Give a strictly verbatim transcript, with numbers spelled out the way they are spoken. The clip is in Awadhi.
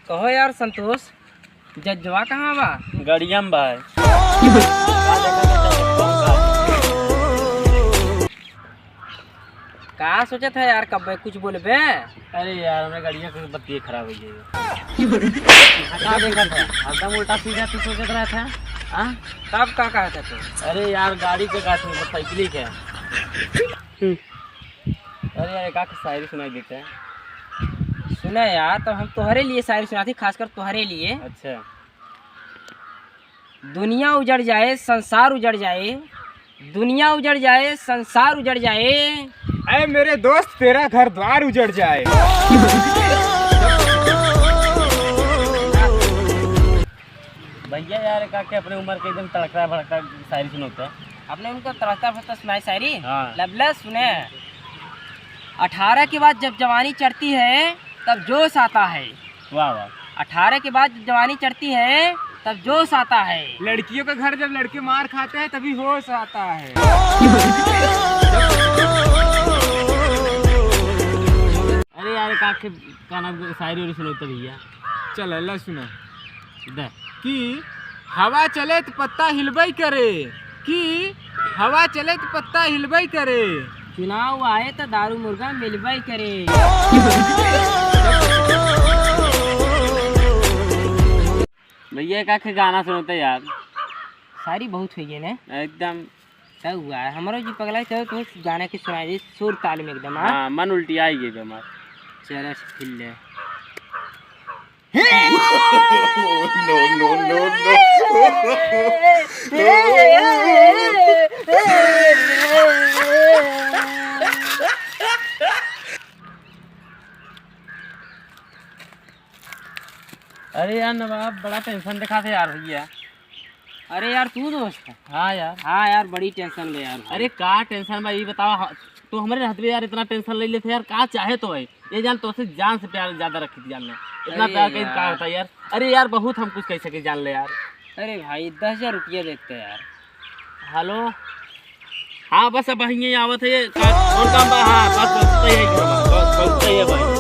कहो यार संतोष, जज्जवा कहाँ बा? गड़िया में बा। का सोचत है यार, कब्बे कुछ बोलबे? अरे यार, हमरे गड़िया के बत्ती खराब हो गई। का देखत है? हरदम उल्टा सीधा तू सोचत रहत है। हाँ? तब का कहत है तू? अरे यार, गाड़ी के का, मोटरसाइकिल के। अरे यार, एक आध शायरी सुनाई देते हैं। सुना यार, तो हम तोहरे लिए शायरी सुनाती, खासकर तोहरे लिए। अच्छा। दुनिया उजड़ जाए, संसार उजड़ जाए, दुनिया उजड़ जाए, संसार उजड़ जाए। ऐ मेरे दोस्त, तेरा घर द्वार उजड़ जाए। भैया यार, का के अपने उम्र के एकदम तड़कता भड़कता शायरी सुनोता। अपने उनको तड़कता भड़कता सुनाई शायरी? हाँ। लबला सुने। अठारह के बाद जब जवानी चढ़ती है, तब जोश आता है। वाह, वाह। अठारह के बाद जब जवानी चढ़ती है, तब जोश आता है। लड़कियों का घर जब लड़के मार खाते हैं, तभी होश आता है। अरे यार, का के, का नाम के शायरी उरी सुनोता भैया? चल, अल्लाह सुना। दे। कि हवा चले त पत्ता हिलबई करे, कि हवा चले त पत्ता हिलबई करे। चुनाव आए त दारू मुर्गा मिलबई करे। भैया, का के गाना सुनोता यार? शायरी बहुत हुई है ना? एकदम। तब हुआ है। हमरो जी पगला, चलो तो गाना के सुनाई दे, सुर ताल में एकदम, हाँ? हाँ, मन उल्टी आई गई बे हमार। चलो, फिर ले। No, no, no, no। अरे यार नवाब, बड़ा tension दिखाते यार भैया। अरे यार, तू दोस्त है? हाँ यार। हाँ यार, बड़ी tension में यार। अरे का tension बा, ये बतावा, ह-, तू हमरे रहत में यार इतना tension ले लेते यार, का चाहे तो है? ये जान, तोसे जान से प्यार ज्यादा रखी थी जान ले। इतना अरे प्यार कहीं का यार। होता यार? अरे यार, बहुत हम कुछ कह सके जान ले यार। अरे भाई, दस हजार रुपया देते यार। हेलो, हाँ बस अब यहीं आवत है, ये का-, कौन काम बा? हाँ बस, बस, सही है, बस, बस, सही है भाई।